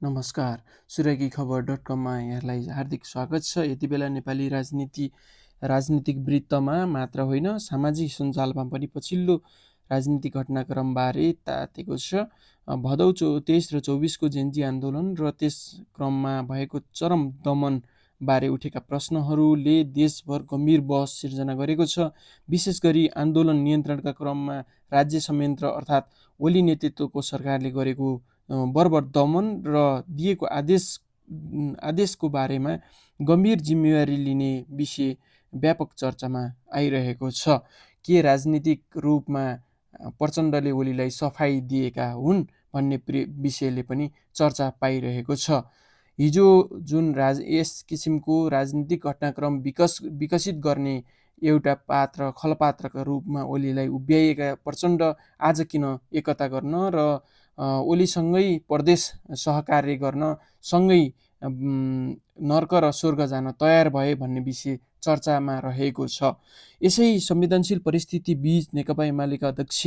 नमस्कार। सुरगी खबर .com यहाँलाई हार्दिक स्वागत छ। यति बेला नेपाली राजनीतिक वृत्तमा मात्र होइन, सामाजिक सञ्जालमा पनि पछिल्लो राजनीतिक घटनाक्रमबारे तातेको छ। भदौ 23 र 24 को जेन्जी आन्दोलन र त्यस क्रममा भएको चरम दमन बारे उठेका प्रश्नहरूले देशभर गम्भीर बहस सिर्जना गरेको छ। विशेष गरी आन्दोलन नियन्त्रणका क्रममा राज्य संयन्त्र अर्थात् ओली नेतृत्वको सरकारले गरेको बर्बर दमन र दिएको आदेशको बारेमा गम्भीर जिम्मेवारी लिने विषय व्यापक चर्चामा आइरहेको छ। के राजनीतिक रूपमा प्रचण्डले ओलीलाई सफाई दिएका हुन् भन्ने विषयले पनि चर्चा पाइरहेको छ। हिजो जुन यस किसिमको राजनीतिक घटनाक्रम विकसित गर्ने एउटा खलपात्रका रूपमा ओलीलाई उभ्याइएका प्रचण्ड आज किन एकता गर्न र ओलीसँगै प्रदेश सहकार्य गर्न सँगै नर्क र स्वर्ग जान तयार भए भन्ने विषय चर्चामा रहेको छ। यसै संवेदनशील परिस्थिति बीच नेकपा एमालेका अध्यक्ष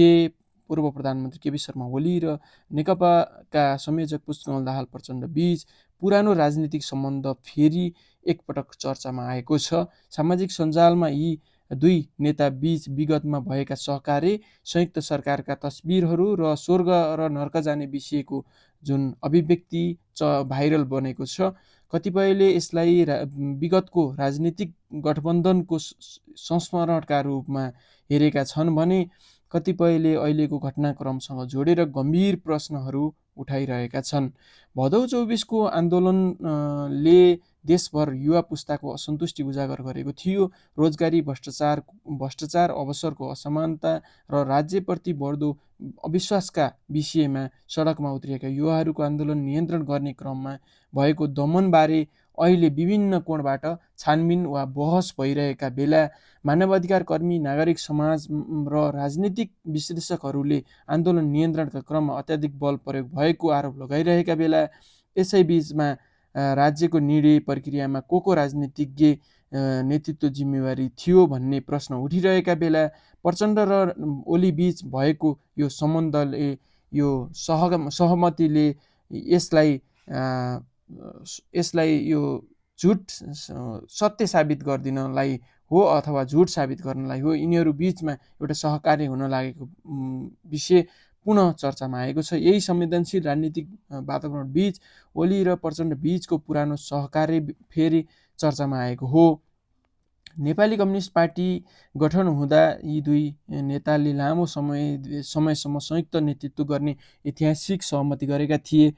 पूर्व प्रधानमन्त्री केपी शर्मा ओली र नेकपाका संयोजक पुष्पकमल दाहाल प्रचण्ड बीच पुरानो राजनीतिक सम्बन्ध फेरि एकपटक चर्चामा आएको छ। सामाजिक सञ्जालमा यी दुई नेता बीच विगतमा भएका सहकार्य, संयुक्त सरकारका तस्बिरहरू र स्वर्ग र नर्क जाने विषयको जुन अभिव्यक्ति भाइरल बनेको छ। कतिपयले यसलाई विगतको राजनीतिक गठबन्धनको संस्मरणका रूपमा हेरेका छन् भने कतिपयले अहिलेको घटनाक्रमसँग जोडेर गम्भीर प्रश्नहरू उठाइरहेका छन्। भदौ 24 को आन्दोलनले देशभर युवा पुस्ताको असन्तुष्टि उजागर गरेको थियो। रोजगारी, भ्रष्टाचार, अवसरको असमानता र राज्यप्रति बढ्दो अविश्वासका विषयमा सडकमा उत्रिएका युवाहरूको आन्दोलन नियन्त्रण गर्ने क्रममा भएको दमनबारे अहिले विभिन्न कोणबाट छानबिन वा बहस भइरहेका बेला मानवाधिकार कर्मी, नागरिक समाज र राजनीतिक विश्लेषकहरूले आन्दोलन नियन्त्रणका क्रममा अत्याधिक बल प्रयोग भएको आरोप लगाइरहेका बेला यसै बीचमा राज्यको निर्णय प्रक्रियामा को राजनीतिज्ञ नेतृत्व जिम्मेवारी थियो भन्ने प्रश्न उठिरहेका बेला प्रचण्ड र ओली बीच भएको यो सम्बन्धले, यो सहमतिले यसलाई यो झुट सत्य साबित गरिदिनलाई हो अथवा झुट साबित गर्नलाई हो, यिनीहरू बीचमा एउटा सहकार्य हुन लागेको विषय पुनः चर्चामा आएको छ। यही संवेदनशील राजनीतिक वातावरण बीच ओली र प्रचण्ड बीचको पुरानो सहकार्य फेरि चर्चामा आएको हो। नेपाली कम्युनिस्ट पार्टी गठन हुँदा यी दुई नेताले लामो समयसम्म संयुक्त नेतृत्व गर्ने ऐतिहासिक सहमति गरेका थिए।